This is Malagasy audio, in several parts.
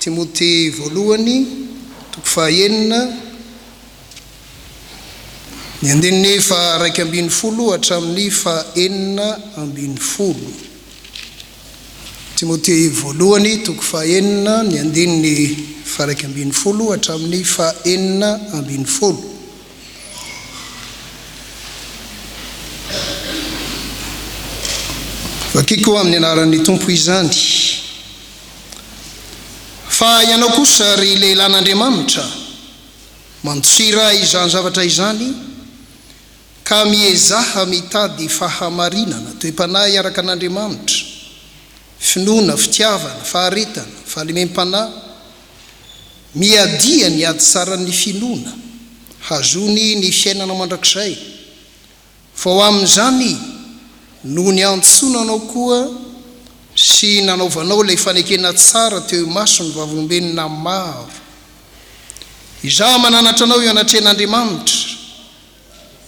Timoty voalohany, toko fahaenina, ny andininy faha-11 hatramin'ny faha-16. Timoty voalohany, toko fahaenina, ny andininy faha-11 hatramin'ny faha-16. Vakiko amin'ny anaran'ny Tompo izany. Fa ianao kosa, ry lehilahin'Andriamanitra, mandosira izany zavatra izany, ka miezaha mitady fahamarinana, toe-panahy araka an'Andriamanitra, finoana, fitiavana, faharetana, fahalemem-panahy, miadia ny ady tsaran'ny finoana, hahazoany ny fiainana mandrakizay. Fa ho amin'izany no niantsoana anao koa sy nanaovanao ilay fanekena tsara teo imason'ny vavolombelona maro. Izaho mananatra anao eo anatrehan'Andriamanitra,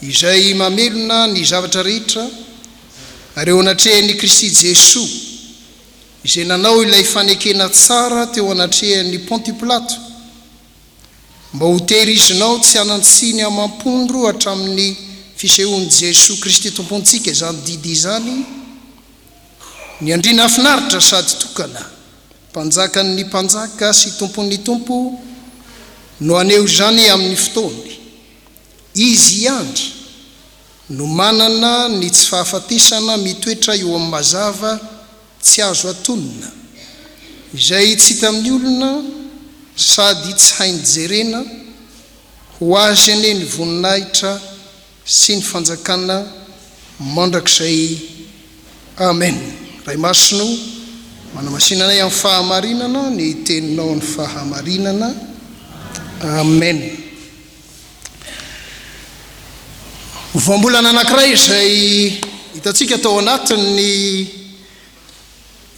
izay mamelona ny zavatra rehetra, ary eo anatrehan'i Kristy Jesoa, izay nanao ilay fanekena tsara teo anatrehan'i Pontio Pilato, Mba ho tehirizinao tsy hanan-tsiny amam-pondro hatramin'ny fisehoan'i Jesoa Kristy Tompontsika izany didy izany, ny Andriana finaritra sady tokana, Mpanjakan'ny mpanjaka sy Tompon'ny tompo no haneho izany amin'ny fotoany. Izy ihany no manana ny tsy fahafatesana mitoetra eo amin'ny mazava tsy azo atonina, izay tsy hitan'ny olona sady tsy hainy jerena, ho Azy anie ny voninahitra sy ny fanjakana mandrakizay. Amen. Ray Masina o, manamasina anay amin'ny fahamarinana, ny Teninao ny fahamarinana. Amen. Voambolana anankiray izay hitantsika tao anatin'ny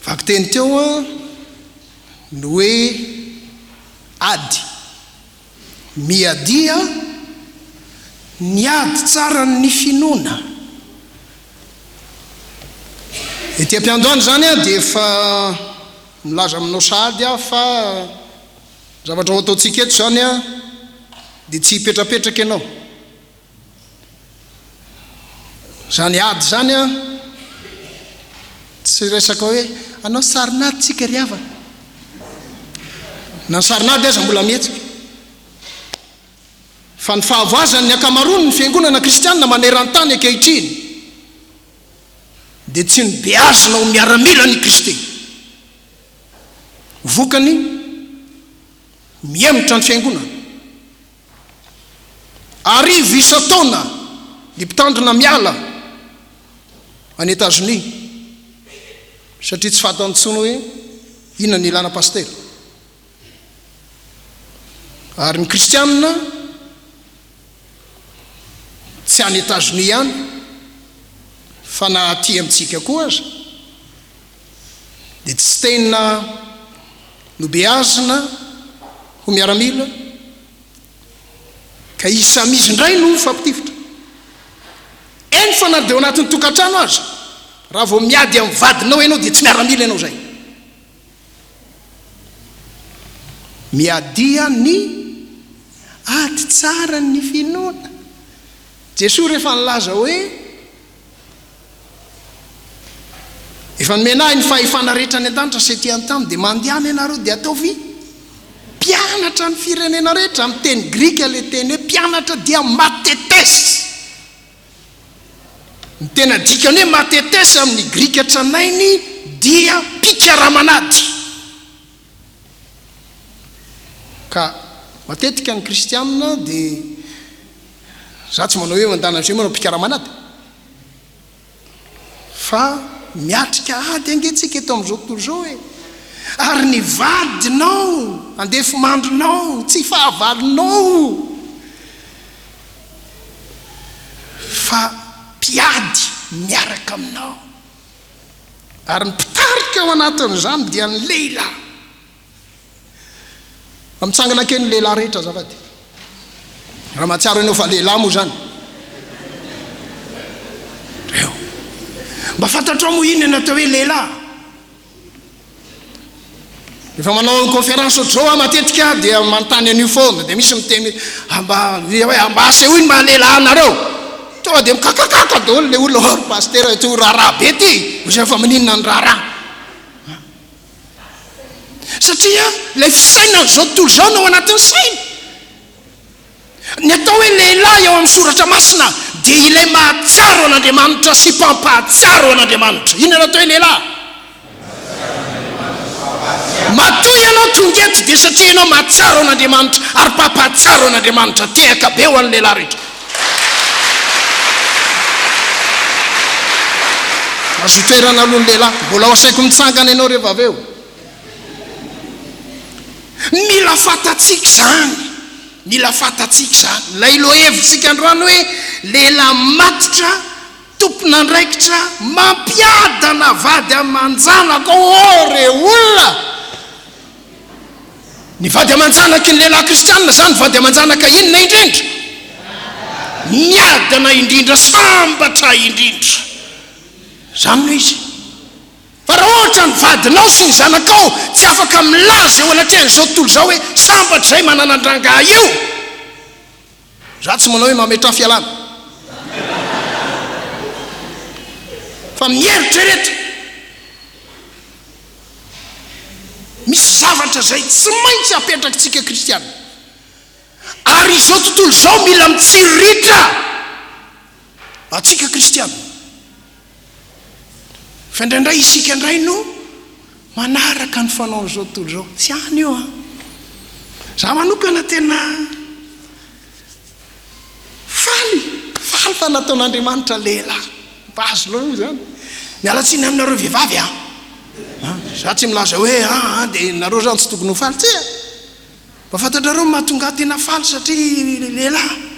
vakiteny teo ny hoe ady. Miadia ny ady tsaran'ny finoana. Ety am-piandohana izany dia efa milaza aminao sahady aho fa Ny zavatra ho ataontsika eto izany an, dia tsy hipetrapetraka ianao. Izany ady izany an, tsy resaka hoe hanao sarin'ady tsika ry havana. Na ny sarin'ady aza mbola mihetsika. Fa ny fahavoazan'ny ankamaroan'ny fiangonana kristiana maneran-tany ankehitriny dia tsy nobeazina ho miaramilan'i Kristy. Vokany, mihemotra ny fiangonana. Arivo isan-taona ny mpitandrina miala any Etazonia satria tsy fantany intsony hoe inona ny ilana pasitera. Ary ny kristianina tsy any Etazonia ihany fa na aty amintsika koa aza dia tsy tena nobeazina ho miaramila ka izy samy izy indray no mifampitifitra. Eny fa na dia ao anatin'ny tokantrano aza, raha vao miady amin'ny vadinao ianao dia tsy miaramila ianao izay. Miadia ny ady tsara ny finoana. Jesoa rehefa nilaza hoe. Efa nomena ahy ny fahefana rehetra any an-danitra sy ety an-tany, dia mandehana ianareo dia ataovy mpianatra ny firenena rehetra. Amin'ny teny grika ilay teny hoe mpianatra dia mathetes. Ny tena dikany hoe mathetes amin'ny grika tranainy dia mpikaramanady. Ka matetika ny kristianina dia, za tsy manao hoe mandana an'izay manao mpikaramanady. Fa miatrika ady ange tsika eto amin'izao tontolo izao e! Ary ny vadinao, andefimandrinao, tsy fahavalonao fa mpiady miaraka aminao. Ary ny mpitarika ao anatin'izany dia ny lehilahy. Mba mitsangana kely ny lehilahy rehetra azafady. Raha mahatsiaro ianao fa lehilahy moa izany. Reo. Mba fantatrao moa inona ny atao hoe lehilahy? Rehefa manao conférence ohatr'izao aho matetika dia manontany an'io foana, dia misy miteny hoe mba hoe mba asehoy ny maha lehilahy anareo. Tonga dia mikakakaka daholo ilay olona, oh ry pasitera ity raharaha be ity, hoy fa maninona ny raharaha? Satria ilay fisainan'izao tontolo izao no ao anatin'ny sainy. Ny atao hoe lehilahy ao amin'ny Soratra Masina dia ilay mahatsiaro an'Andriamanitra sy mpampahatsiaro an'Andriamanitra. Inona no atao hoe lehilahy? Matoa ianao tonga eto dia satria ianao mahatsiaro an'Andriamanitra ary mpampahatsiaro an'Andriamanitra. Tehaka be ho an'ny lehilahy rehetra. Azo toerana aloha ny lehilahy. Mbola ho asaiko mitsangana ianao rehefa avy eo. Mila fantatsika izany. Mila fantatsika izany. Ilay lohahevitsika androany hoe lehilahy matotra, tompon'andraikitra, mampiadana vady aman-janaka. Oh re olona! Ny vady aman-janaky ny lehilahy kristianina izany vady aman-janaka inona indrindra? Miadana indrindra, sambatra indrindra. Izany no izy. Fa raha ohatra ny vadinao sy ny zanakao tsy afaka milaza eo anatrehan'izao tontolo izao hoe sambatra izay manana an-drangahy io, za tsy manao hoe mametraha fialana. Fa mieritrereta. Misy zavatra izay tsy maintsy apetrakitsika kristiana. Ary izao tontolo izao mila mitsiriritra antsika kristiana. Fa indraindray isika indray no manaraka ny fanaon'izao tontolo izao. Tsy any io an! Za manokana tena faly, faly fa nataon'Andriamanitra lehilahy. Mba azonao moa izany. Miala tsiny aminareo vehivavy an! Za tsy milaza hoe an an dia nareo izany tsy tokony ho faly. Tsia! Mba fantatrareo ny mahatonga ahy tena faly satria lehilahy?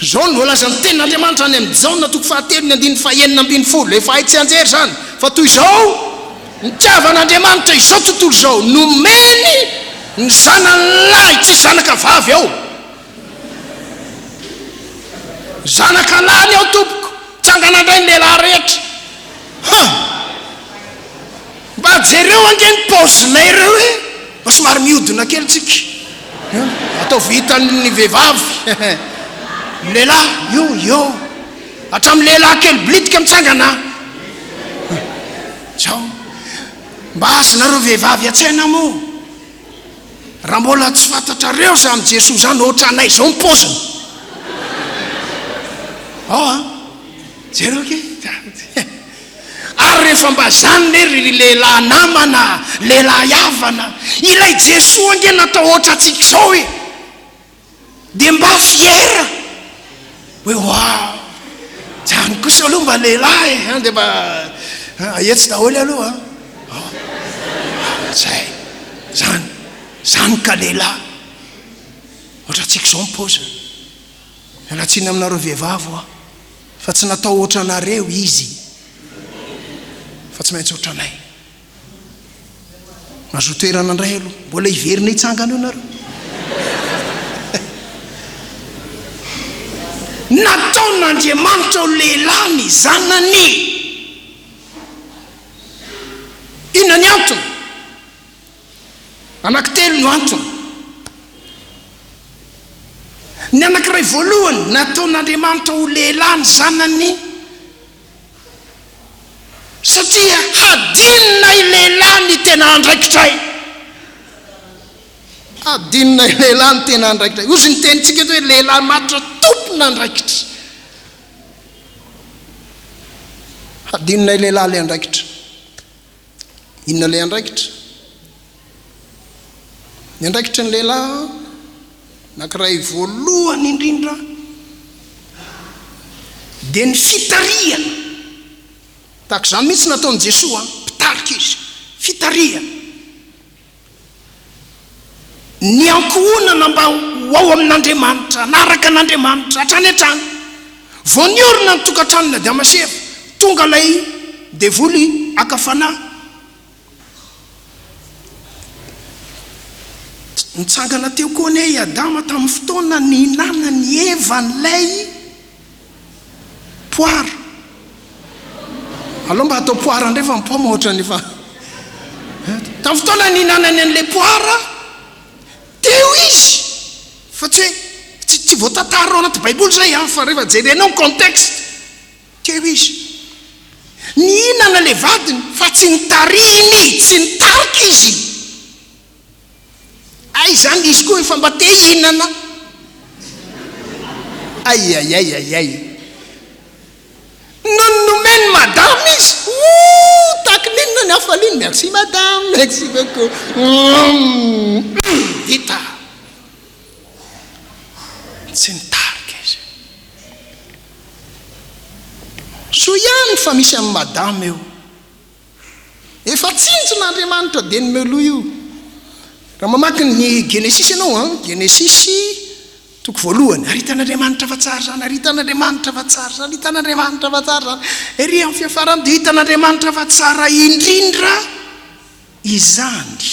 Izao no voalazan'ny Tenin'Andriamanitra any amin'ny Jaona toko fahatelo ny andininy fahenina ambin'ny folo, efa hay tsianjery izany, fa toy izao nitiavan'Andriamanitra izao tontolo izao, nomeny ny Zanany lahy, tsisy zanaka vavy ao, zanaka lahy ny ao tompoko, tsangana indray ny lehilahy rehetra, ha! Mba jereo ange ny paozinay ireo e! Mba somary mihodina kely tsika. Ataovy hitan'ny vehivavy. Ny lehilahy, io, io. Hatramin'ny lehilahy kely bilitika mitsangana. Zao. Mba azonareo vehivavy an-tsaina moa. Raha mbola tsy fantatrareo izany Jesoa izany, ohatranay izao ny paoziny. Ao an! Jereo ange. Ary rehefa mba zany ne ry lehilahy namana, lehilahy havana, ilay Jesoa ange natao ohatrantsika izao e! Dia mba fier hoe waouh, zany kosa aloha mba lehilahy e, an, dia mba ahetsy daholo aloha an, zay, zany, zany ka lehilahy, ohatrantsika izao ny paoziny. Miala tsiny aminareo vehivavy hoa. Fa tsy natao ohatranareo izy fa tsy maintsy ohatranay. Mazoa toerana indray aloha. Mbola hiverina hitsangana eo nareo. Nataon'Andriamanitra ho lehilahy ny zanany. Inona ny antony? Anankitelo no antony. Ny anankiray voalohany, nataon'Andriamanitra ho lehilahy ny zanany satria hadinonay lehilahy ny tena andraikitray. Hadinonay lehilahy ny tena andraikitray. Hozy ny tenintsika eto hoe lehilahy matotra tompon'andraikitra. Hadinonay lehilahy ilay andraikitra. Inona ilay andraikitra? Ny andraikitry ny lehilahy anankiray voalohany indrindra dia ny fitarihana. Tahaka izany mihitsy nataon'i Jesoa, mpitarika izy. Fitarihana. Ny ankohonana mba ho ao amin'Andriamanitra, hanaraka an'Andriamanitra hatrany hatrany. Vao niorina ny tokantranon'i Adama sy Eva, tonga ilay devoly haka fanahy. Nitsangana teo koa anie i Adama tamin'ny fotoana nihinanan'i Eva an'ilay Poire. Aleo mba atao poire indray fa ny paoma ohatran'ny efa. Tamin'ny fotoana nihinanany an'ilay poara, teo izy, fa tsy hoe, tsy, tsy voatantara ao anaty Baiboly izay an, fa rehefa jerenao ny contexte, teo izy. Nihinana ilay vadiny, fa tsy nitarihiny, tsy nitarika izy. Hay izany izy koa efa mba te hihinana. Ay ay ay ay ay. Nony nomeny madame izy, ooh takin'inona ny hafaliany, merci madame, merci beaucoup, humm vita. Tsy nitarika izy. Soa ihany fa misy an'i madame eo. Efa tsinjon'Andriamanitra dieny meloa io. Raha mamaky ny Genesisy ianao an, Genesisy toko voalohany, ary hitan'Andriamanitra fa tsara izany, ary hitan'Andriamanitra fa tsara izany, hitan'Andriamanitra fa tsara izany. Ery amin'ny fiafarany dia hitan'Andriamanitra fa tsara indrindra izany.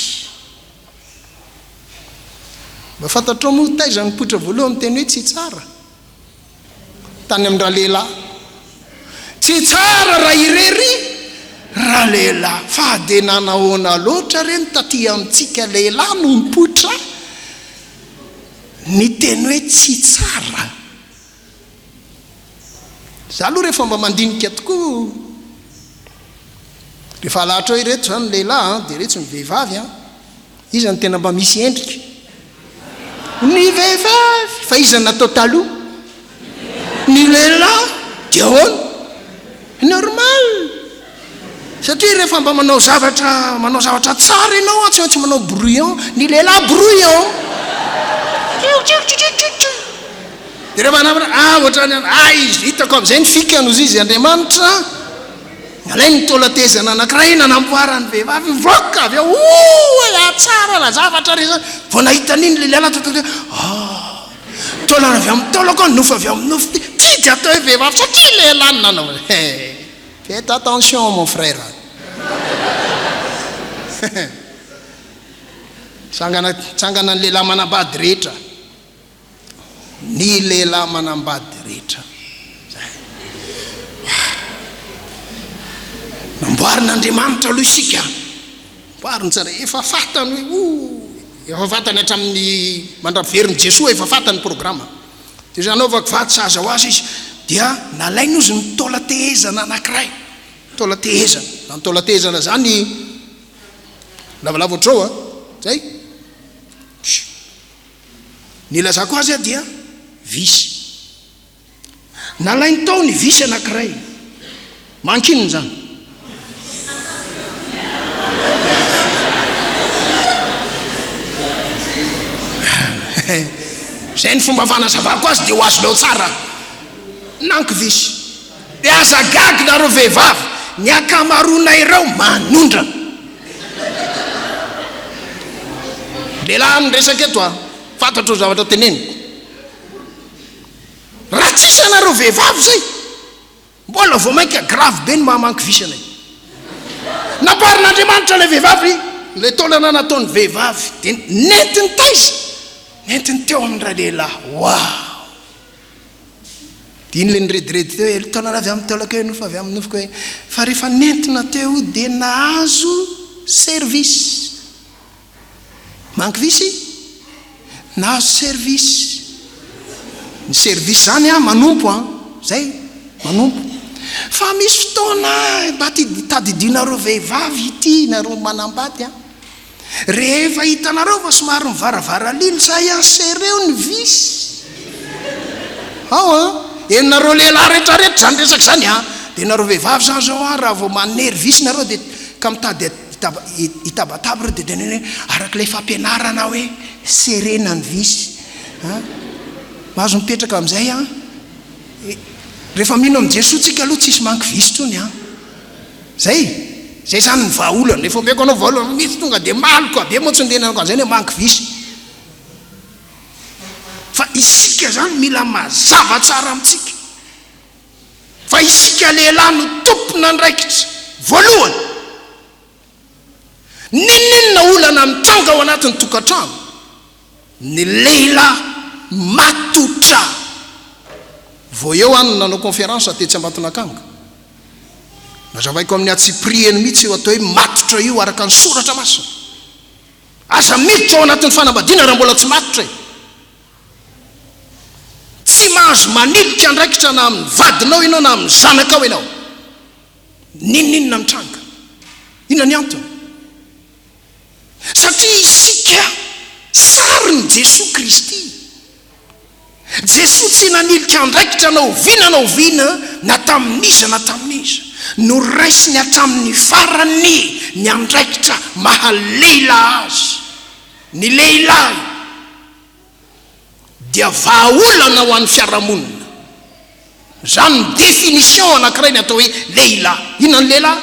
Mba fantatrao moa taiza nipoitra voalohany ny teny hoe tsy tsara? Tany amin-dralehilahy. Tsy tsara raha irery ralehilahy. Fa dia nanahoana loatra re ny taty amintsika lehilahy no nipoitra ny teny hoe tsy tsara? Za aloha rehefa mba mandinika tokoa, rehefa alahatra eo ireto izany ny lehilahy an, dia ireto ny vehivavy an. Iza no tena mba misy endrika? Ny vehivavy! Fa iza no natao taloha? Ny lehilahy! Dia ahoana? Normal! Satria rehefa mba manao zavatra, manao zavatra tsara ianao an, tsy maintsy manao brouillon, ny lehilahy brouillon! Dia rehefa hanambatra, ah ohatran'ny, ah izy, hitako amin'izay ny fikany hozy izy Andriamanitra. Nalainy ny taolan-tehezana anankiray nanamboarany vehivavy, mivoaka avy ao, oh, hatsara la zavatra re zany. Vao nahita an'iny ilay lehilahy tonga dia, ah, taolana avy amin'ny taolako, nofo avy amin'ny nofo ity, ity dia atao hoe vehivavy satria lehilahy no nanao. He, faites attention mon frère. Tsangana, tsangana ny lehilahy manambady rehetra. Ny lehilahy manambady rehetra. Zay. Namboarin'Andriamanitra aloha isika. Amboariny tsara. Efa fantany hoe o, efa fantany hatramin'ny mandra-piverin'i Jesoa efa fantany ny programa. Dia izay anaovako vady sahaza ho azy izy. Dia nalainy ozy ny taolan-tehezana anankiray. Taolan-tehezana. Izany taolan-tehezana izany lavalava ohatr'izao a. Zay. Ny ilazako azy dia visy. Nalainy tao ny visy anankiray. Mankinina izany? Izay ny fomba fanazavako azy dia ho azonao tsara. Nankivisy. Dia aza gaga nareo vehivavy, ny ankamaroanay ireo manondrana. Lehilahy miresaka eto a, fantatro ny zavatra teneniko. Raha tsisy anareo vehivavy zay, mbola vao mainka grave be ny maha mankivisy anay. Nambarin'Andriamanitra ilay vehivavy, ilay taolana nataon'ny vehivavy, dia nentiny taiza? Nentiny teo amin'ny ralehilahy. Waouh! Dia iny ilay nirediredy teo hoe, taolana avy amin'ny taolako e, nofo avy amin'ny nofoko e. Fa rehefa nentina teo dia nahazo service. Mankivisy? Nahazo service. Ny service izany an, manompo an, izay, manompo. Fa misy fotoana mba tadidianareo vehivavy ity, nareo manambady an. Rehefa hitanareo fa somary mivaravara lily zay an sereo ny vis ao an! Henonareo lehilahy rehetra rehetra zany resaka zany an! De nareo vehivavy zany zao an raha vao manery vis nareo de ka mitady hitabataba reo de teneno hoe arak'ilay fampianarana hoe serena ny vis an! Mahazo mipetraka amizay an! Rehefa mino amin'i Jesoa tsika aloha tsisy manky vis tsony an! Zay! Zay zany ny vahaolana, efa omeko anao vahaolana, misy tonga dia maloka be moa tsy nitenenako an'izay ny manky visy. Fa isika zany mila mazava tsara amintsika fa isika lehilahy no tompon'andraikitra voalohany. N'inon'inona olana mitranga ao anatin'ny tokantrano, ny lehilahy matotra. Vao eo aho no nanao conférence tetsy Ambatonakanga. Nazavaiko amin'ny antsipirihany mihitsy io atao hoe matotra io araka ny soratra masina. Aza miditra ao anatin'ny fanambadiana raha mbola tsy matotra e! Tsy mahazo manilika andraikitra na amin'ny vadinao ianao na amin'ny zanakao ianao. N'inon'inona mitranga. Inona ny antony? Satria isika sarin'i Jesoa Kristy. Jesoa tsy nanilika andraikitra na oviana na oviana na tamin'iza na tamin'iza. Noraisiny hatramin'ny farany ny andraikitra maha lehilahy azy. Ny lehilahy dia vahaolana ho an'ny fiarahamonina. Izany ny définition anankiray ny atao hoe lehilahy. Inona ny lehilahy?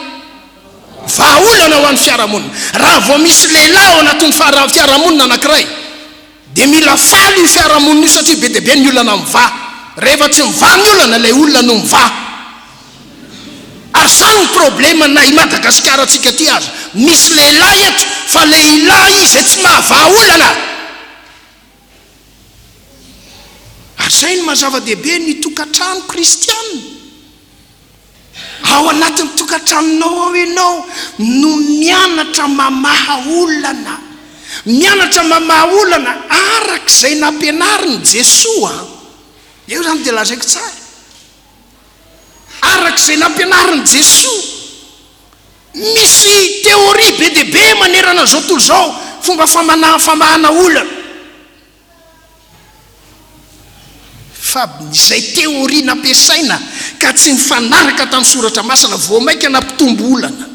Vahaolana ho an'ny fiarahamonina. Raha vao misy lehilahy ao anatin'ny fiarahamonina anankiray dia mila faly io fiarahamonina io satria be dia be ny olana mivaha. Rehefa tsy mivaha ny olana, ilay olona no mivaha. Ary izany ny problème na i Madagasikara antsika aty aza. Misy lehilahy eto fa lehilahy izay tsy mahavaha olana. Ary izay no maha zava-dehibe ny tokantrano kristiana. Ao anatin'ny tokantranonao ao ianao no mianatra mamaha olana. Mianatra mamaha olana araka izay nampianarin'i Jesoa. Eo izany dia lazaiko tsara. Araka izay nampianarin'i Jesoa. Misy théorie be dia be manerana an'izao tontolo izao fomba famana famahana olana. Fa izay théorie nampiasaina ka tsy nifanaraka tamin'ny soratra masina vao mainka nampitombo olana.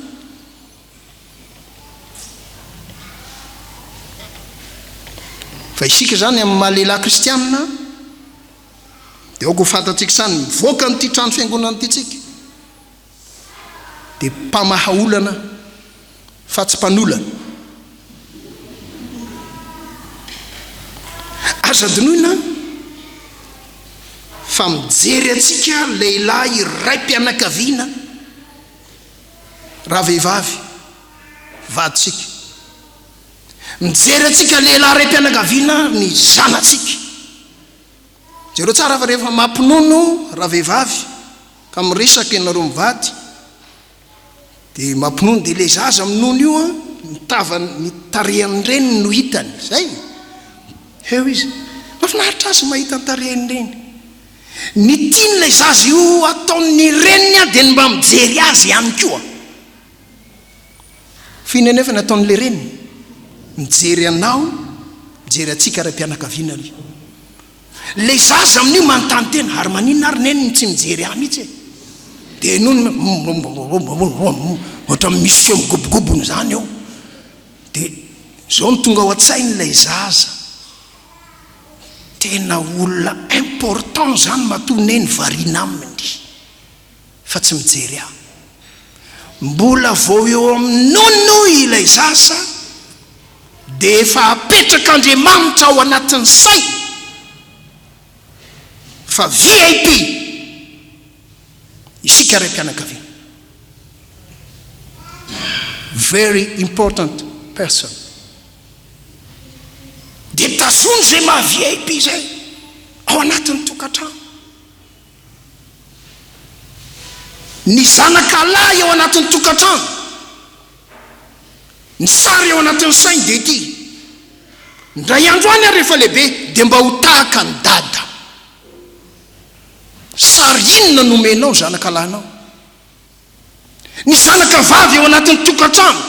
Fa isika izany amin'ny maha lehilahy kristianina dia aoka ho fantatsika izany mivoaka an'ity trano fiangonana ity tsika. dia mpamaha olana fa tsy mpanolana. Aza adinoina fa mijery antsika lehilahy raim-pianakaviana raha vehivavy vadintsika. Mijery antsika lehilahy raim-pianakaviana ny zanatsika. Jereo tsara fa rehefa mampinono ravehivavy ka miresaka ianareo mivady dia mampinono dia ilay zaza minono io an, ny tavany, ny tarehan'ny reniny no hitany, zay, eo izy, mahafinaritra azy mahita ny tarehan'ny reniny, ny tian'ilay zaza io ataon'ny reniny an dia ny mba mijery azy ihany koa. F'inona anefa ny ataon'ilay reniny? Mijery anao, mijery antsika raim-pianakaviana aloha. Ilay zaza amin'io manontany tena, ary maninona ary neny no tsy mijery ahy mihitsy e? Dia henoiny ohatran'ny misy feo migobogobona izany eo. Dia izao no tonga ao an-tsain'ilay zaza, tena olona important izany matoa neny variana aminy. fa tsy mijery ahy. Mbola vao eo amin'ny nono ilay zaza dia efa apetrak'Andriamanitra ao anatin'ny sainy fa VIP isika raim-pianakaviana. Very important person. Dia tazony izay maha VIP izay ao anatin'ny tokantrano. Ny zanaka lahy ao anatin'ny tokantrano, ny sary ao anatin'ny sainy dia ity, Indray andro any aho rehefa lehibe dia mba ho tahaka an'i Dada. Sary inona no omenao ny zanaka lahinao? Ny zanaka vavy ao anatin'ny tokantrano.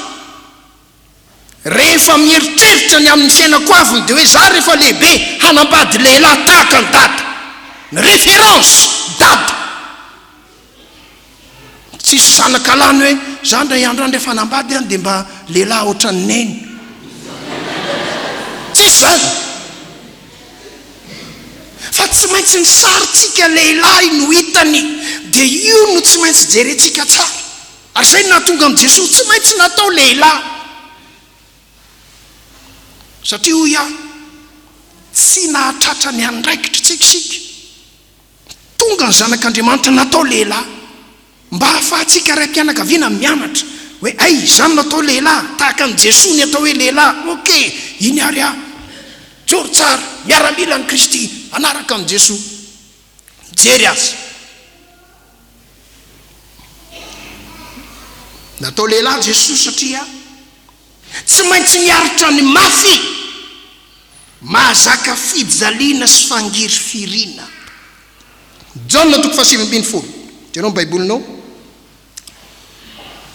Rehefa mieritreritra ny amin'ny fiainako avy ny dia hoe za rehefa lehibe hanambady lehilahy tahaka an'i dada. Ny référence, dada. Tsisy zanaka lany hoe za ndray andro any rehefa hanambady an dia mba lehilahy ohatran'i neny. Tsisy zany. Fa tsy maintsy ny sarintsika lehilahy no hitany dia io no tsy maintsy jerentsika tsara. Ary izay no nahatonga an'i Jesoa tsy maintsy natao lehilahy. Satria hoy aho, tsy nahatratra ny andraikitritsika isika. Tonga ny Zanak'Andriamanitra natao lehilahy, mba hahafahantsika raim-pianakaviana mianatra hoe hay, izany no atao lehilahy, tahaka an'i Jesoa ny atao hoe lehilahy, ok, iny ary aho, joro tsara, miaramila an'i Kristy, hanaraka an'i Jesoa, mijery azy. Natao lehilahy Jesoa satria tsy maintsy niaritra ny mafy, mahazaka fijaliana sy fangirifiriana. Jaona toko fahasivy ambin'ny folo. Jereo ny Baibolinao.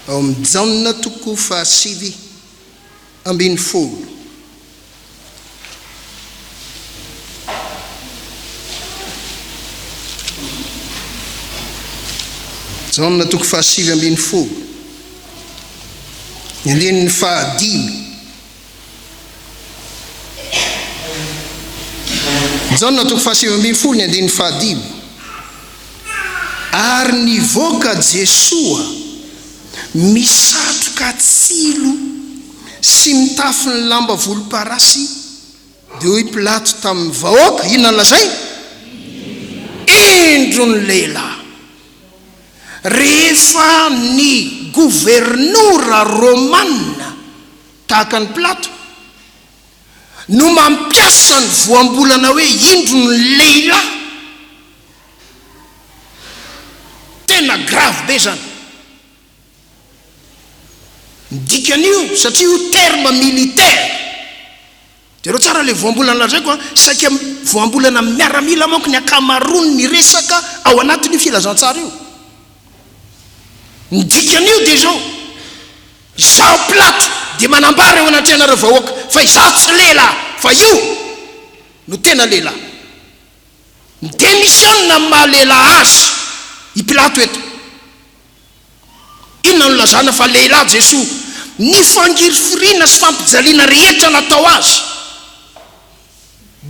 Ao amin'ny Jaona toko fahasivy ambin'ny folo. Jaona toko fahasivy ambin'ny folo, ny andininy fahadimy. Jaona toko fahasivy ambin'ny folo, ny andininy fahadimy. Ary nivoaka Jesoa misatroka tsilo sy mitafy ny lamba volomparasy, dia hoy Pilato tamin'ny vahoaka, inona no lazainy? Indro ny lehilahy! Rehefa ny governora romana tahaka an'i Pilato no mampiasa ny voambolana hoe indro ny lehilahy, tena grave be zany. Ny dikan'io, satria io terme militaire, jereo tsara ilay voambolana lazaiko an, saika voambolana miaramila manko ny ankamaroan'ny resaka ao anatin'io filazantsara io. Ny dikan'io dia izao, izaho Pilato dia manambara eo anatrehanareo vahoaka fa izaho tsy lehilahy fa io no tena lehilahy. Mi-demisiona amin'ny maha lehilahy azy i Pilato eto. Inona no ilazana fa lehilahy Jesoa? Ny fangirifiriana sy fampijaliana rehetra natao azy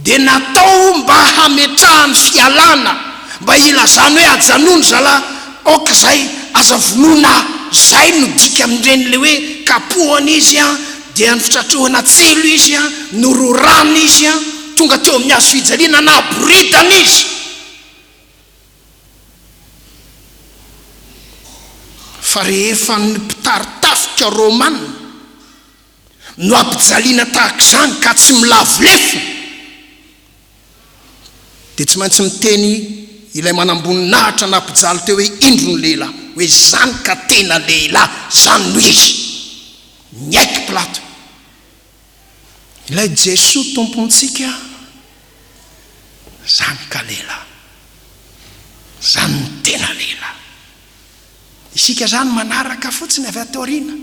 dia natao mba hametrahany fialana, mba hilazany hoe ajanony zalahy, ok zay, aza vonoina aho. Zay no dikan'ireny le hoe kapohana izy an, dia nifitratrohana tsilo izy an, nororana izy an, tonga teo amin'ny hazo fijaliana naboridana izy. Fa rehefa ny mpitari-tafika romana no ampijaliana tahaka izany ka tsy milavo lefona, dia tsy maintsy miteny ilay manamboninahitra nampijaly teo hoe indro ny lehilahy, hoe izany ka tena lehilahy, izany no izy. Niaiky Pilato. Ilay Jesoa Tompontsika, izany ka lehilahy. Izany no tena lehilahy. Isika izany manaraka fotsiny avy ato aoriana.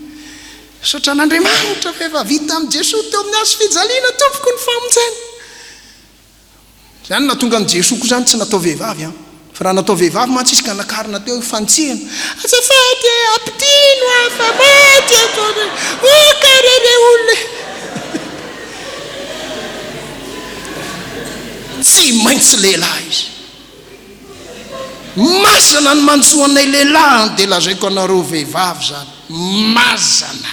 Misaotra an'Andriamanitra fa efa vita amin'i Jesoa teo amin'ny hazo fijaliana tompoko ny famonjena. Izany nahatonga an'i Jesoa koa izany tsy natao vehivavy an. Fa raha natao vehivavy mantsy izy ka nakarina teo fantsihana. Azafady e, ampidino aho fa maty eto re. Oka re re olona e. Tsy maintsy lehilahy izy. Mazana ny manjo anay lehilahy an, dia lazaiko anareo vehivavy izany, mazana.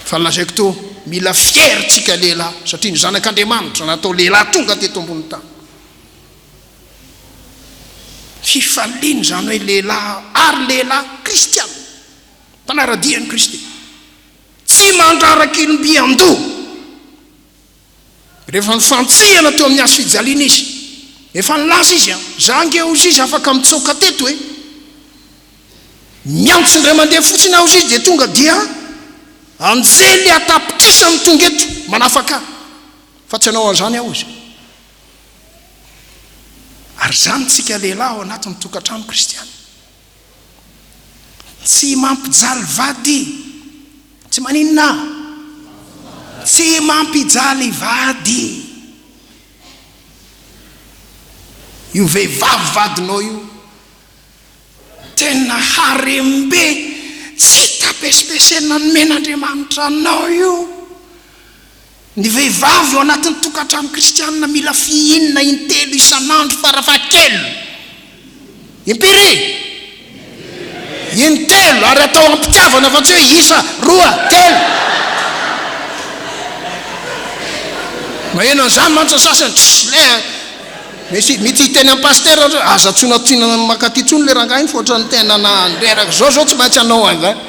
Fa lazaiko toa mila fier tsika lehilahy satria ny zanak'Andriamanitra natao lehilahy tonga teto ambony tany. Fifaliana izany hoe lehilahy ary lehilahy kristiana, mpanara-dia an'i Kristy. Tsy mandraraka ilom-by an-doha. Rehefa nifantsihana teo amin'ny hazo fijaliana izy, efa nilaza izy an, za ange hozy izy afaka mitsoaka teto e! Miantso indray mandeha fotsiny aho hozy izy dia tonga dia anjely an-tapitrisany tonga eto manafaka ahy, fa tsy hanao an'izany aho hozy. Ary izany tsika lehilahy ao anatin'ny tokantrano kristiana. Tsy mampijaly vady. Tsy maninona? Tsy mampijaly vady. Io vehivavy vadinao io, tena harem-be tsy hita pesipesenina nomen'Andriamanitra anao io. Ny vehivavy ao anatin'ny tokantrano kristianina mila fihinina intelo isan'andro farafahakeliny. Impiry? Intelo, ary atao am-pitiavana fa tsy hoe isa, roa, telo. Maheno an'izany mantsy ny sasany, tss, le, misy, mety hiteny amin'ny pasitera ohatra hoe, aza antsoina antsoina mankaty intsony le rangahy iny fa ohatran'ny tena nandreraka izao izao tsy maintsy hanao an'izany.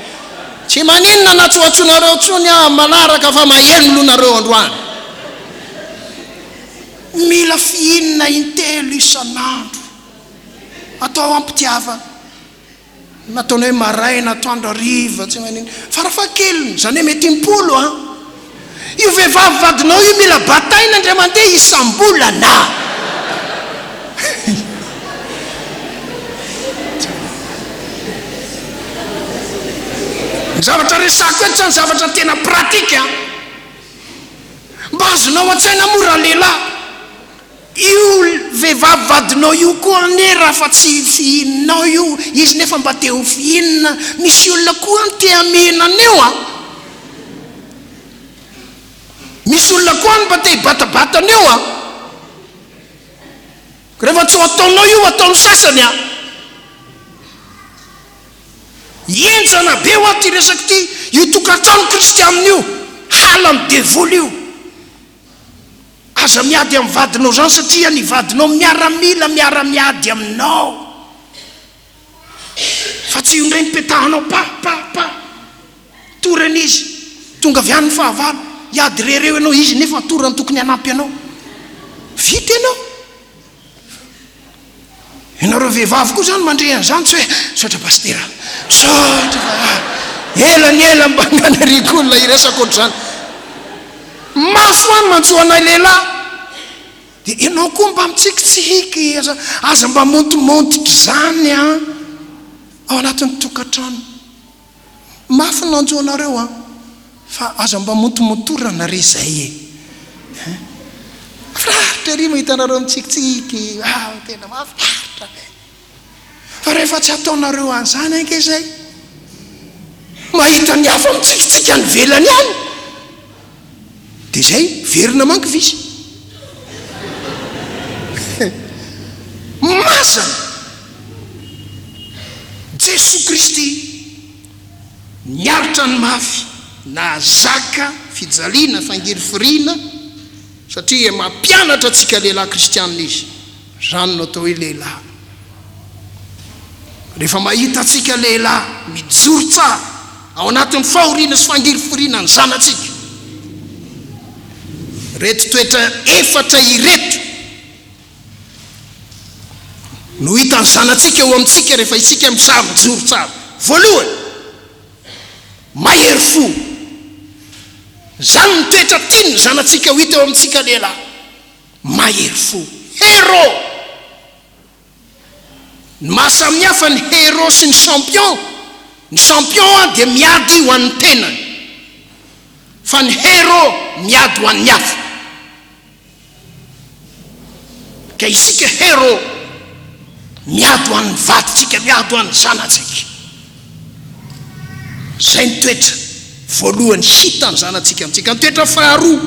Tsy maninona na tsy ho antsoinareo intsony aho amin'ny manaraka fa maheno loha nareo androany. Mila fihinina intelo isan'andro. Atao am-pitiavana. Nataony hoe maraina, atoandro, hariva, tsy maninona. Farafahakeliny, izany hoe mety impolo an! Io vehivavy vadinao io mila bataina indray mandeha isam-bolana. Ny zavatra resahako eto izany zavatra tena pratique an! Mba azonao an-tsaina moa ralehilahy, io vehivavy vadinao io koa anie raha fa tsy fihininao io izy nefa mba te ho fihinina, misy olona koa any te hamihina an'io an! Misy olona koa any mba te hibatabata an'io an! Rehefa tsy ho ataonao io ataon'ny sasany an! Henjana be hoa ty resaka ity, io tokantrano kristianina io, halan'ny devoly io. Aza miady amin'ny vadinao zany satria ny vadinao miaramila miara miady aminao. Fa tsy io indray no petahanao pa pa pa. Torana izy, tonga avy any ny fahavalo, hiady irery eo ianao, izy nefa torana tokony hanampy anao. Vita ianao. Ianareo vehivavy koa zany mandre an'izany tsy hoe misaotra pasitera, misaotra fa ela ny ela mba naniriako olona hiresaka ohatr'izany. Mafy hoa ny manjo anay lehilahy. Dia ianao koa mba mitsikitsiky, aza aza mba montomontotra izany an, ao anatin'ny tokantrano. Mafy ny nanjo anareo an! Fa aza mba montomontorana re zay e! Hein! Mahafinaritra ery mahita anareo mitsikitsiky, ah tena mahafinaritra be! Fa rehefa tsy ataonareo an'izany ange zay, mahita ny hafa mitsikitsiky any ivelany any, dia zay, verina manko izy. Mazana! Jesoa Kristy niaritra ny mafy, nahazaka fijaliana, fangirifiriana, satria mampianatra antsika lehilahy kristianina Izy. Izany no atao hoe lehilahy. Rehefa mahita antsika lehilahy mijoro tsara ao anatin'ny fahoriana sy fangirifiriana ny zanatsika, ireto toetra efatra ireto no hitan'ny zanatsika eo amintsika rehefa isika misahy mijoro tsara. Voalohany, mahery fo. Izany no toetra tian'ny zanatsika ho hita eo amintsika lehilahy. Mahery fo. Hero! Ny maha samihafa ny hero sy ny champion, ny champion dia miady ho an'ny tenany, fa ny hero miady ho an'ny hafa. Ka isika hero miady ho an'ny vadintsika, miady ho an'ny zanatsika. Izay ny toetra voalohany hitan'ny zanatsika amintsika. Ny toetra faharoa,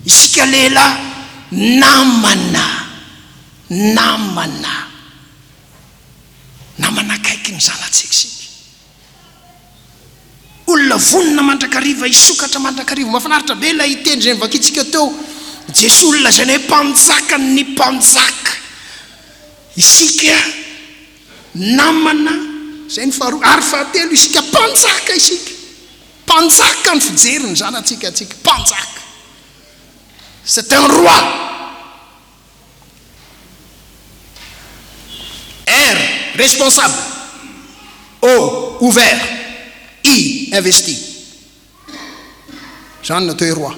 isika lehilahy namana, namana, namana akaiky ny zanatsika isika. Olona vonona mandrakariva hisokatra mandrakariva. Mahafinaritra be ilay teny izay novakintsika teo. Jesoa olona lazaina hoe mpanjakan'ny mpanjaka. Isika namana, izay ny faharoa. Ary fahatelo, isika mpanjaka isika. Mpanjaka ny fijery ny zanatsika antsika. Mpanjaka. C'est un roi. R, responsable. O, ouvert. I, investi. Izany no atao hoe roi.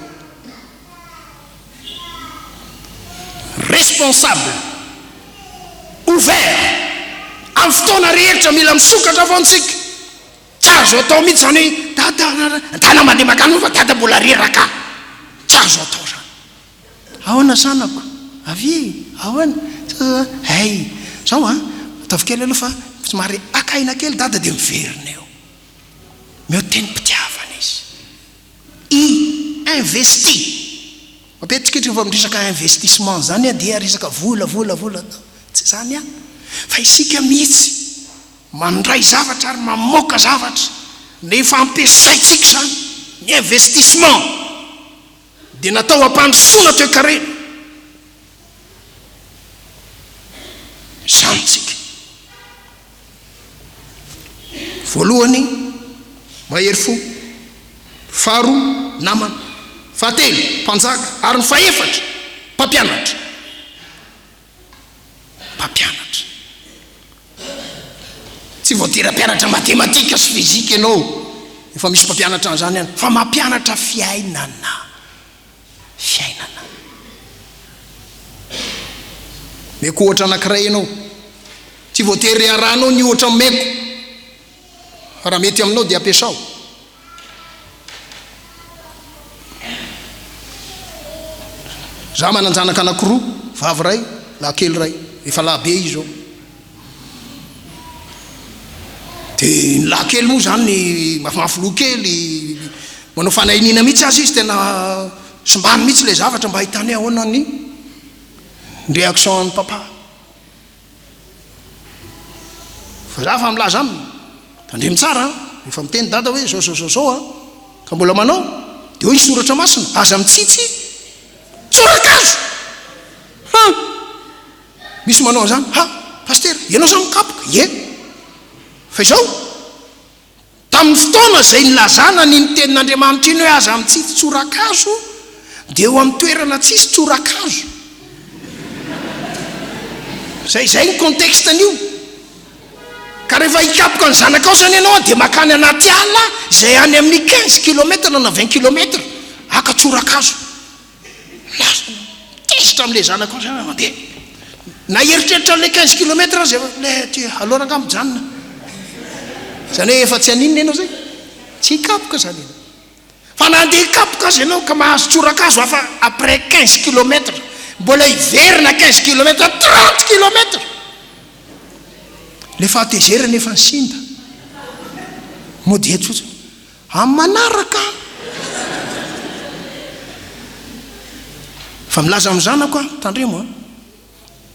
Responsable. Ouvert. Amin'ny fotoana rehetra mila misokatra foana isika. Tsy azo atao mihitsy izany hoe dada, ndana mandeha mankany fa dada mbola reraka. Tsy azo atao izany. Ahoana zanako? Avia e! Ahoana? Hay! Zao an! Ataovy kely aloha fa somary haka aina kely dada dia miverina eo. Omeo tenim-pitiavana izy. I investi. Matetika rehefa miresaka investissement izany dia resaka vola, vola, vola. Tsy izany ihany. Fa isika mihitsy mandray zavatra ary mamoaka zavatra nefa ampiasaintsika izany. Ny investissement. Dia natao hampandrosoana toekarena izany tsika. Voalohany, mahery fo. Faharoa, namana. Fahatelo, mpanjaka. Ary ny fahefatra, mpampianatra. Mpampianatra. Tsy voatery hampianatra matematika sy fizika ianao, efa misy mpampianatra an'izany any, fa mampianatra fiainana. Fiainana. Omeko ohatra anankiray ianao. Tsy voatery harahanao ny ohatra omeko, fa raha mety aminao dia ampiasao. Za manan-janaka anankiroa, vavy iray, lahy kely iray, efa lahy be izy izao. Dia ny lahy kely moa izany mafimafy loha kely, manao fanahiniana mihitsy aza izy, tena simbany mihitsy ilay zavatra mba hahitany hoe ahoana ny réaction an'i papa. Fa za fa milaza aminy, tandremo tsara an, rehefa miteny dada hoe zao zao zao zao an, ka mbola manao, dia hoy ny soratra masina, aza mitsitsy tsorakazo! Han! Misy manao an'izany, ha! Pasitera, ianao zany mikapoka? Ie! Fa izao, Tamin'ny fotoana izay nilazana an'iny tenin'Andriamanitra iny hoe aza mitsitsy tsorakazo dia eo amin'ny toerana tsisy tsorakazo. Izay izay ny contexte an'io. Ka rehefa hikapoka ny zanakao izany ianao dia makany anaty ala izay any amin'ny quinze kilomètre na vingt kilomètre haka tsorakazo. Lasa tezitra amin'ilay zanakao zany aho mandeha. Na hieritreritra an'ilay quinze kilomètre aza efa le ty aleo rangahy mijanona. Zany hoe efa tsy haninona ianao zay? Tsy hikapoka zany ianao. Fa na handeha hikapoka aza ianao ka mahazo tsorakazo hafa après quinze kilomètre, mbola hiverina quinze kilomètre, trente kilomètre. Ilay fahatezerana efa nisinda. Mody eto fotsiny. Amin'ny manaraka aho. Fa milaza amin'ny zanako aho, tandremo an,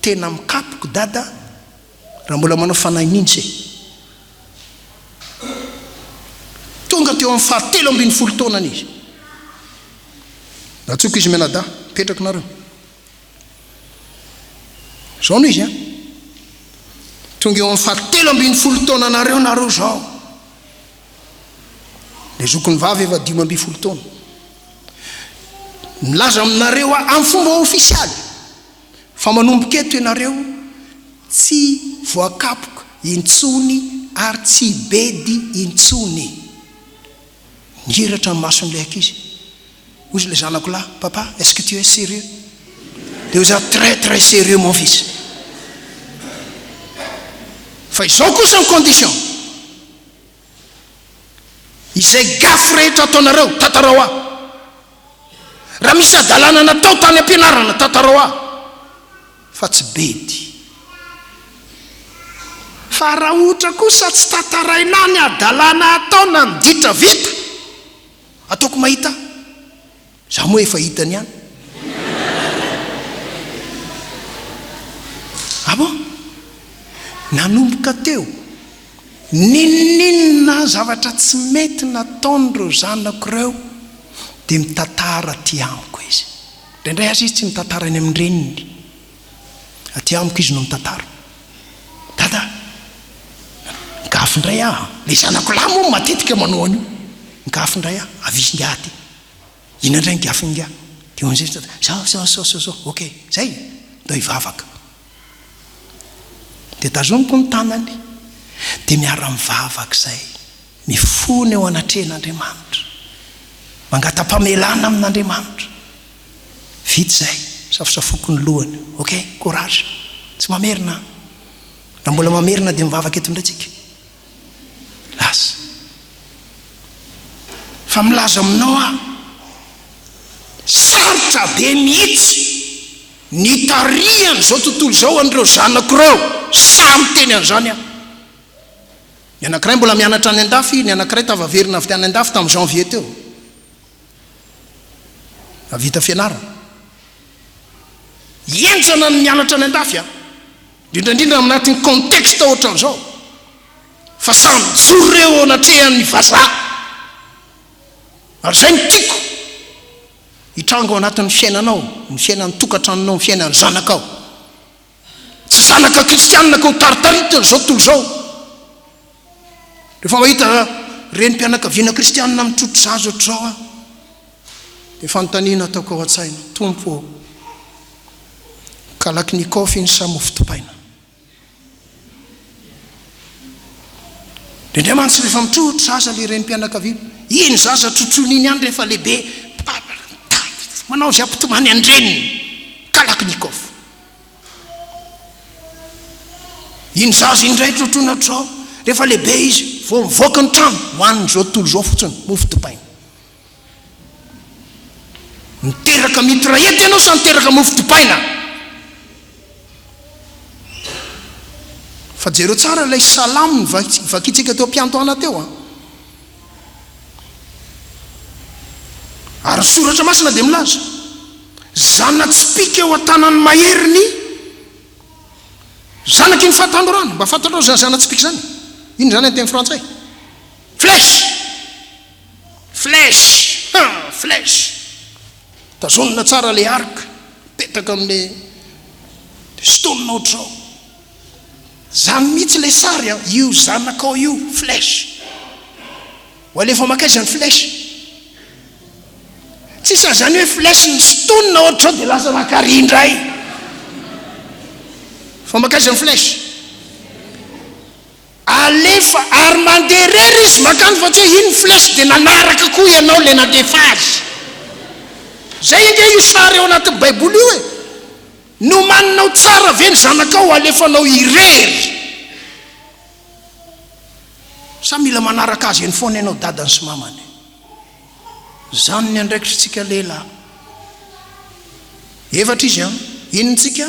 tena mikapoko dada raha mbola manao fanahy mihitsy e. Tonga teo amin'ny faha 13 taonany izy. Nantsoiko izy mianadahy, mipetraka nareo. Izao no izy an. Tonga eo amin'ny faha 13 taonanareo nareo izao. Ilay zokiny vavy efa 15 taona. Milaza aminareo aho amin'ny fomba ofisialy fa manomboka eto ianareo tsy voakapoka intsony ary tsy bedy intsony. Nihiratra ny mason'ilay ankizy. Hoy ilay zanako lahy, Papa, est-ce que tu es sérieux? Dia hoy izaho, Très très sérieux mon fils. Fa izao kosa ny condition. Izay gafy rehetra ataonareo, tantarao ahy. Raha misy hadalana natao tany am-pianarana, tantarao ahy. Fa tsy bedy. Fa raha ohatra kosa tsy tantaraina ahy ny hadalana atao na ny ditra vita, ataoko mahita. Za moa efa hitany ihany. Ah bon? Nanomboka teo, n'inon'inona zavatra tsy mety nataon'ireo zanako ireo dia mitantara aty amiko izy. Indraindray aza izy tsy mitantara any amin'ny reniny. Aty amiko izy no mitantara. Dada, nigafy indray aho an. Ilay zanako lahy moa matetika manao an'io. Nigafy indray aho, avia ingahy aty. Inona indray ny gafin'ingahy? Dia hoy izy, Zao, zao, zao, zao, zao. Ok, zay? Ndao hivavaka. Dia tazomiko ny tanany, dia miara-mivavaka izay, mifona eo anatrehan'Andriamanitra, mangata-pamelana amin'Andriamanitra. Vita izay, safosafoko ny lohany. Ok, courage. Tsy mamerina an. Raha mbola mamerina dia mivavaka eto indray tsika. Lasa. Fa milaza aminao aho, sarotra be mihitsy ny hitarihan'izao tontolo izao an'ireo zanako ireo. Sahy miteny an'izany aho. Ny anankiray mbola mianatra any an-dafy, ny anankiray tafaverina avy tany an-dafy tamin'ny janvier teo. Nahavita fianarana. Henjana ny mianatra any an-dafy an! Indrindra indrindra anatin'ny contexte ohatran'izao. Fa samy mijoro ireo eo anatrehan'ny vazaha. Ary izay no tiako hitranga ao anatin'ny fiainanao, ny fiainan'ny tokantranonao, ny fiainan'ny zanakao. Tsy zanaka kristianina ka ho taritaritin'izao tontolo izao. Rehefa mahita renim-pianakaviana kristianina mitrotro zaza ohatr'izao aho, dia fanontaniana ataoko ao an-tsaina, Tompo ô, Kalachnikov iny sa mofo dipaina? Indraindray mantsy rehefa mitrotro zaza ilay renim-pianakaviana, iny zaza trotroiny iny ihany rehefa lehibe, manao izay hampitomany an-dreniny, kalachnikov. Iny zaza iny indray trotroina ohatr'izao, rehefa lehibe izy, vao mivoaka ny trano, hohanin'izao tontolo izao fotsiny, mofo dipaina. Niteraka mitraillette ianao sa niteraka mofo dipaina? Fa jereo tsara ilay salamo novakintsika teo am-piandohana teo an. Ary ny soratra masina dia milaza, zana-tsipìka eo an-tanan'ny mahery ny zanaky ny fahatanorana. Mba fantatrao izany zana-tsipìka izany? Inona izany amin'ny teny frantsay? Flèche! Flèche! Ha! Flèche! Tazonina tsara ilay arc, mipetaka amin'ilay dia sintonina ohatr'izao. Izany mihitsy ilay sary an, io zanakao io, flèche. Ho alefa mankaiza ny flèche? Tsisy an'izany hoe flèche nisintonina ohatr'izao dia lasa nankary indray. Fa mankaiza ny flèche? Alefa ary mandeha irery izy mankany fa tsy hoe iny flèche dia nanaraka koa ianao ilay nandefa azy. Zay ange io sary ao anatin'ny baiboly io e. Nomaninao tsara ve ny zanakao alefanao irery? Sa mila manaraka azy eny foana ianao dadany sy mamany? Zany ny andraikitritsika lehilahy. Efatra izy an. Inona tsika?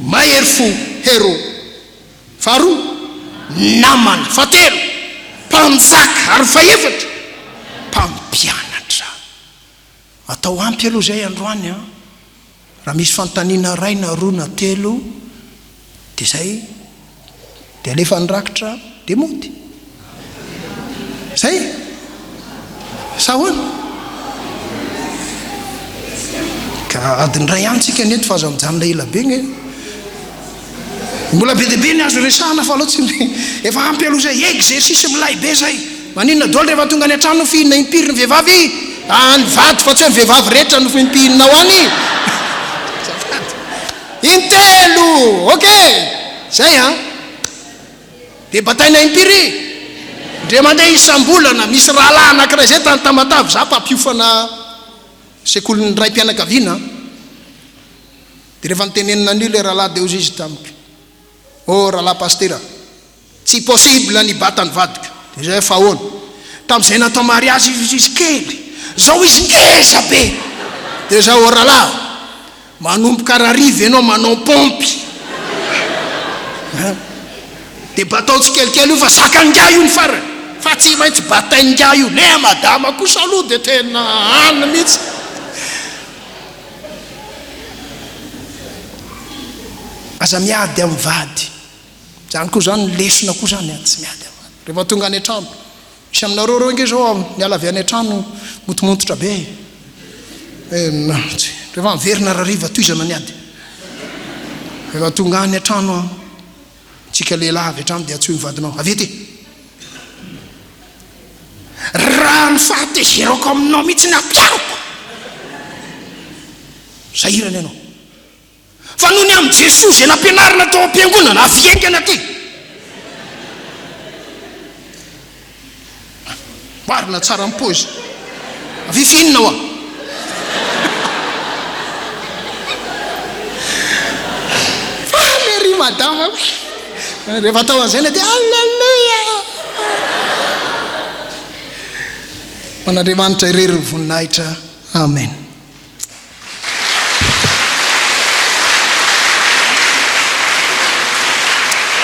Mahery fo, hero. Faharoa, namana. Fahatelo, mpanjaka. Ary fahefatra, mpampianatra. Atao ampy aloha izay androany an. Raha misy fanontaniana iray na roa na telo dia izay, dia alefa ny rakitra dia mody. Zay? Sa ahoana? Ka adiny iray ihany tsika ny eto fa aza mijanona ela be nge. Mbola be dia be ny azo resahana fa aleo tsy efa ampy aloha zay. Exercice milay be zay. Maninona daholo rehefa tonga any an-trano fihinina impiry ny vehivavy? Ah, ny vady fa tsy hoe ny vehivavy rehetra no fimpihinina ao any. Azafady. Intelo! Ok! Zay an! Dia bataina impiry? Ndre mandeha isam-bolana, misy rahalahy anankiray izay tany Tamatave, za mpampiofana sekolin'ny raim-pianakaviana, dia rehefa notenenina an'io ilay rahalahy dia hozy izy tamiko, oh rahalahy pasitera, tsy possible ny hibata ny vadiko. Dia zay hoe fa ahoana? Tamin'izay natao mariazy izy izy kely, zao izy ngeza be. Dia zay oh rahalahy, Manomboka rariva ianao manao paompy an! Dia batao tsikelikely io fa zakan'ingahy io ny farany fa tsy maintsy batain'ingahy io, le madama kosa aloha dia tena any mihitsy. Aza miady amin'ny vady, izany koa izany ny lesona koa izany an, tsy miady amin'ny vady. Rehefa tonga any an-trano, Misy aminareo reo ange zao miala avy any an-trano motomontotra be e. Rehefa miverina rariva tohizana ny ady. Rehefa tonga any an-trano an, tsika lehilahy avy hatrany dia antsoy ny vadinao, avy ety. Raha ny fahatezerako aminao mihitsy ny ampihariko. Sahirana ianao. Fa noho ny amin'i Jesoa izay nampianarina tao am-piangonana, avy haingana aty. Marina tsara ny paozy. Avy finina hoa. Faly ery madama. Rehefa atao an'izay na dia Alléluia. Ho an'Andriamanitra irery ny voninahitra. Amen.